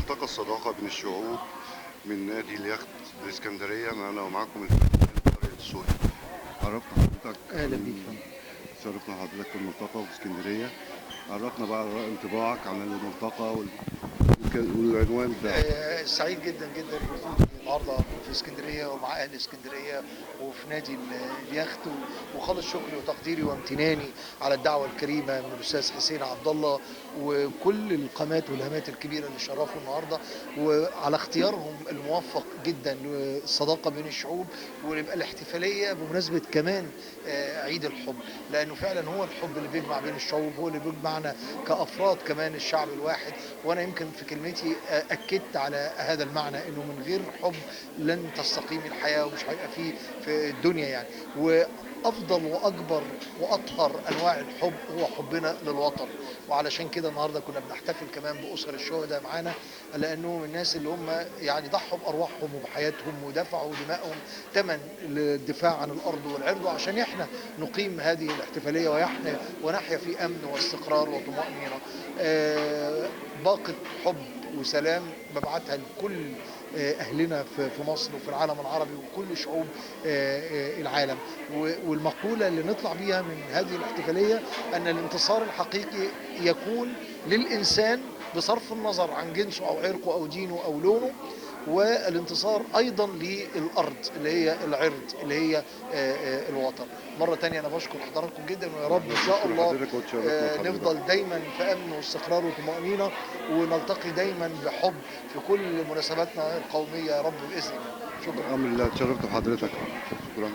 ملتقى الصداقة بين الشعوب من نادي اليخت الإسكندرية. معنا ومعاكم الفنان طارق الدسوقي. عرفنا حضرتك. اهلا بيك فندم. شرفنا حضرتك في الملتقى في اسكندرية. عرفنا بقى انطباعك عن الملتقى والعنوان بتاعه. سعيد جدا جدا بوجودي النهارده في اسكندرية ومع اهل اسكندرية وفي نادي اليخت، وخالص شكري وتقديري وامتناني على الدعوة الكريمة من الاستاذ حسين عبد الله وكل القامات والهامات الكبيرة اللي شرفوا النهارده، وعلى اختيارهم الموفق جدا للصداقه بين الشعوب، ويبقى الاحتفالية بمناسبة كمان عيد الحب، لانه فعلا هو الحب اللي بيجمع بين الشعوب، هو اللي بيجمعنا كافراد كمان الشعب الواحد. وانا يمكن في كلمتي اكدت على هذا المعنى، انه من غير حب لن تستقيم الحياة ومش هيبقى فيه في الدنيا يعني. وافضل واكبر واطهر انواع الحب هو حبنا للوطن، وعلشان كده النهارده كنا بنحتفل كمان باسر الشهداء معانا، لانهم الناس اللي هم يعني ضحوا بارواحهم وبحياتهم ودفعوا دمائهم ثمن للدفاع عن الارض والعرض، وعشان احنا نقيم هذه الاحتفالية ونحيا في امن واستقرار وطمانينة. باقه حب وسلام ببعتها لكل اهلنا في مصر وفي العالم العربي وكل شعوب العالم. والمقوله اللي نطلع بيها من هذه الاحتفالية ان الانتصار الحقيقي يكون للانسان بصرف النظر عن جنسه او عرقه او دينه او لونه، والانتصار ايضا للارض اللي هي العرض اللي هي الوطن. مرة تانية انا بشكر حضراتكم جدا، ويا رب ان شاء الله نفضل دايما في امن واستقرار وطمانينة، ونلتقي دايما بحب في كل مناسباتنا القومية يا رب باذن الله. شكرا. بأمر الله، اتشرفت بحضرتك. شكرا.